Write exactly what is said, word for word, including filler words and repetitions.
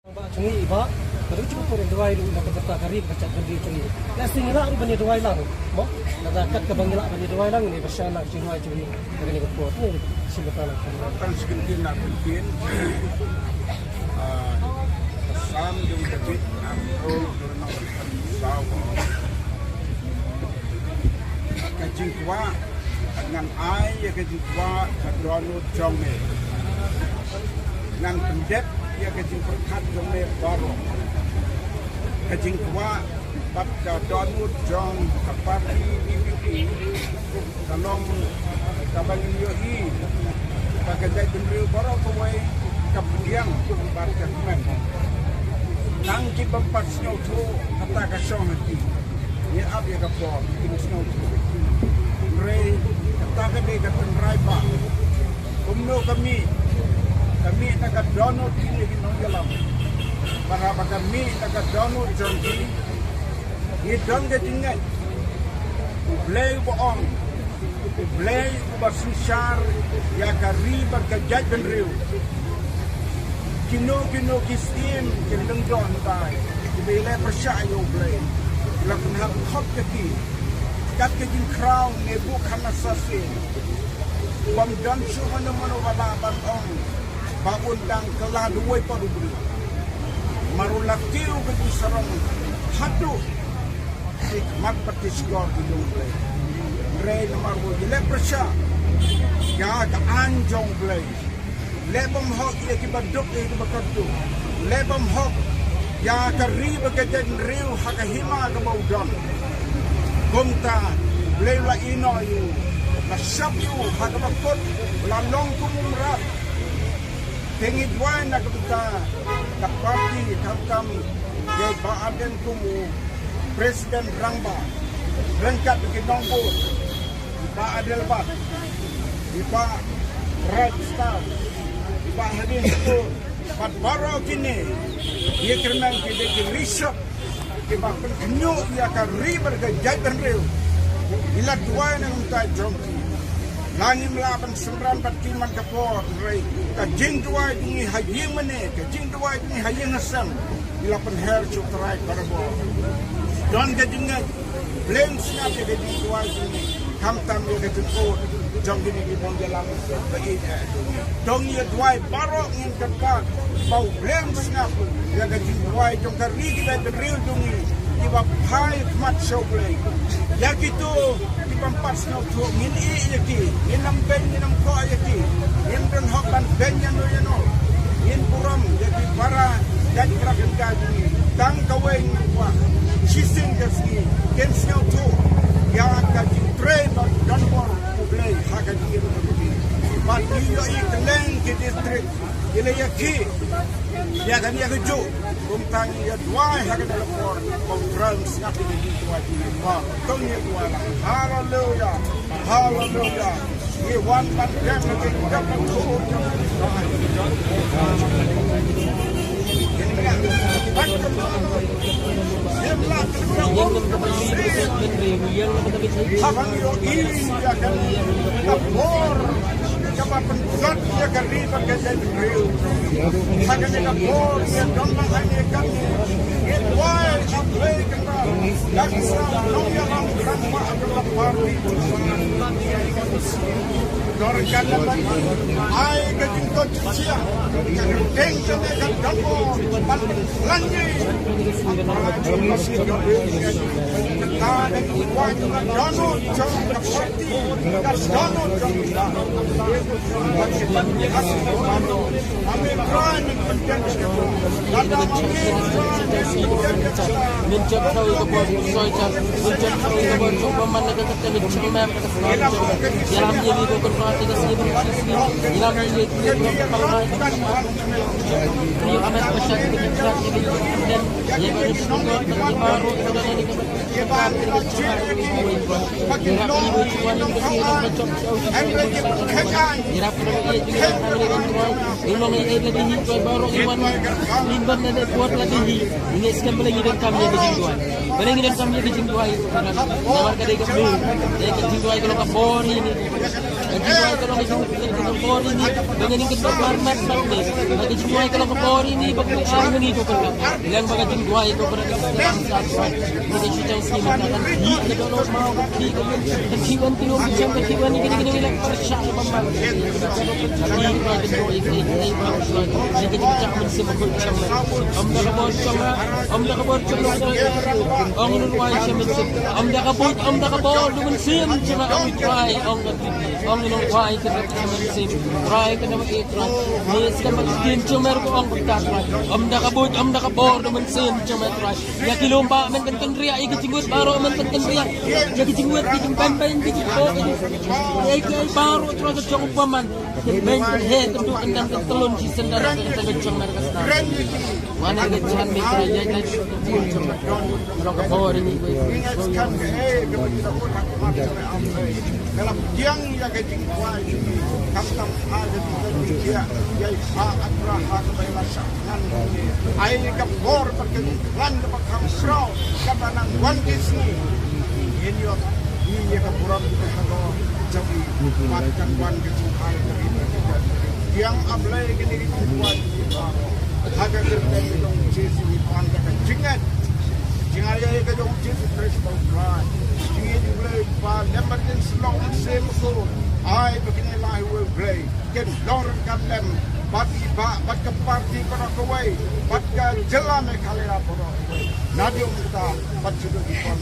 Ba jong ngi ba, ba dei jong ka por duwai ruh na ka bynta ka ri bad ka jaitbynriew jong ngi. Lehse ngi lah ruh ban ïa duwai lang, mo? Lada kat kaba ngi lah ban ïa duwai lang ne ba sha na ka jingduwai jong ngi. Ka kane ka por ne shim bynta lang. Tang shi kyntien na kyntien. Ah, Salm jong David, ah, oh, saw. Ka jingkwah, ngan ai ïa ka jingkwah ka dohnud jong me. Ngan pyndep ïa ka jingpyrkhat jong me baroh. Ka jingkwah bad ka dohnud jong ka party V P P ka long kaba ngi ïohi ba ka jaitbynriew baroh kawei ka pdiang bad ka kmen. Tang ki bym pat sngewthuh kata ka shong ha ki. Ngi ap ïa ka por, kin sngewthuh. Hynrei kata ka dei ka tynrai ba kumno ka mih, ka mih na ka dohnud kine ki nongïalam. Bad haba ka mih na ka dohnud jong ki, ngi don ka jingngeit. U Blei uba ong, U Blei uba synshar ïa ka ri bad ka jaitbynriew. Kino kino ki syiem ki lyngdoh hynrei kiba ïaleh pyrshah ïa U Blei, la pynhap khop ïa ki. Kat ka jingkhraw Nebukhadnesar, bym don shuh mano mano ba lah ban ong ba un dang kylla da uwei pat u briew. Namar u la kiew ka jingsarong haduh ki khmat bad ki shkor ki jong U Blei. Hynrei namar ba u ïaleh pyrshah ïa ka aiñ jong U Blei, leh bymhok ïa kiba duk ïa kiba kyrduh, leh bymhok ïa ka ri bad ka jaitbynriew ha ka hima kaba u don. Kumta U Blei u la ïehnoh ïa u, u la shap ïa u ha kaba kut, u la long kum u mrad. Te ngi duwai na ka bynta ka party, khamtam ïa i Bah Ardent kum u President Rangbah, ryngkat bad ki nongbud, i Bah Adelbert, i Bah Rajstar, i Bah Harish Kapoor, bad baroh kine, ïa kyrmen ki dei ki leadership kiba pynkhynñiuh ïa ka ri bad ka jaitbynriew. Ngi la duwai na ka bynta jong ki. La ngim lah ban synran bad ki man ka por, hynrei ka jingduwai jong ngi ha ïing mane, ka jingduwai jong ngi ha ïing ha sem, ngi la pynher sha U Trai barabor. Don ka jingngeit, Blei un sngap ïa ka jingduwai jong ngi. Khamtam ïa ka jingud jong kine ki nongïalam ba ïeit. To ngin ïa duwai baroh, ngin kyrpad ba U Blei un sngap ïa ka jingduwai jong ka ri, ki jaitbynriew jong ngi kiba phai khmat sha U Blei. Ïa kito ki bym pat sngewthuh, ngin ïeh ïa ki, ngin ym beiñ, ngin ym koh ïa ki, ngim don hok ban beiñ ïano ïano. Ngin burom ïa ki para jait para kynja jong ngi. Tang kawei ngi kwah, shisien ka sngi kin sngewthuh ïa ka jingtrei bad donbor U Blei ha ka jingim jong ki. Bad ngi ïohi kylleng ki district ki la ïakhih ïa kane ka juh. Kumta ngi ïa duwai ha kane ka por ba U Trai un sngap ïa ka jingduwai jong ngi. Ba to ngi ïa duwai la. Haleluya. Haleluya. Ngi wan ban kren na ka jingdap ban khuid jong U Trai. Haba ngi ïohi ïa kane ka bor kaba pynjot ïa ka ri bad ka jaitbynriew. Ha kane ka por ngi don lang ha kane ka, ngi duwai, ngi duwai. Min jop thaw ïa ka bor soi chan, min jop thaw ïa ka bor soi ba man ka kata min jop mem ka soi chan. Ïalam ïa ngi ko kon ka te ka sngi ba ngi sngi. Ïalam ïa ngi ko kon ka te ka sngi. Ïalam ïa ngi ko kon ka te ka sngi. Ïalam ïa ngi ko kon ka te ka sngi. Ka jingduwai ka long ka jingduwai ka long ka bor ini, ba nga ning ka bor mat mat ni. Ba ka jingduwai ka long ka bor ini, ba ka jingduwai ka long ka bor ini. Leng ba ka jingduwai ka bor ini. Ni ka shu jang sni mat mat. Ni ka long ma ka ki ka long. Ka ki wan ki long ki jam ka ki wan ni ka ni ka ni la ka sha ka bam bam. Ni ka jingduwai ka long ka jingduwai ka long ka jingduwai ka long. Ym da ka bor jong nga, ym da ka bor jong nga. Ong nun wai sha mynsiem. Ym da ka bor, ym da ka bor, du mynsiem jong nga ong wai, ong ka Ong ïa nong Trai, kynrad ka mynsiem Trai, kynrad ka Trai. Ni skan ba ktien jong me ruh ong kumta Trai. Ym da ka buit, ym da ka bor, da mynsiem jong me Trai. Ïa ki lum ba men kan kynriah ïa ki jingwit baroh, men kan kynriah ïa ki jingwit, ki jingpynbeiñ, ki jingpynbeiñ. Ïa ki baroh Trai ka jong u bymman. Kan beiñ kan heh, kan duh kan dam, kan tlun shi sendal, kan jong me ka sdang. Wan ïa ka jan me Trai, ïa ka jan me Trai. Long ka bor ini. Nga la pdiang ïa ka jingduwai jong ngi, khamtam ha ka jingduwai jong ngi ïa i Kpa Abraham ba i la shah ngan. Ai ka bor bad ka jingkhlaiñ kaba kham khraw kaba nang wan ki sngi. Ngin ïoh ïa ka burom ka halor jong ngi bad kan wan ka jingkhlaiñ ka jingkhlaiñ. Pdiang A Blei kine ki jingduwai jong ngi baroh. Ha ka kyrteng jong u Jisu ngi pan da ka jingngeit. Jingaiei ka jong u Jisu Khrist ba u Trai. Jingïeit u Blei u Kpa lem bad ka jingïasyllok u Mynsiem Bakhuid. Ai ba kine lai uwei u Blei kin long ryngkat lem bad i Bah bad ka party baroh kawei bad ka jylla Meghalaya baroh kawei. Naduh mynta bad shaduh ki por.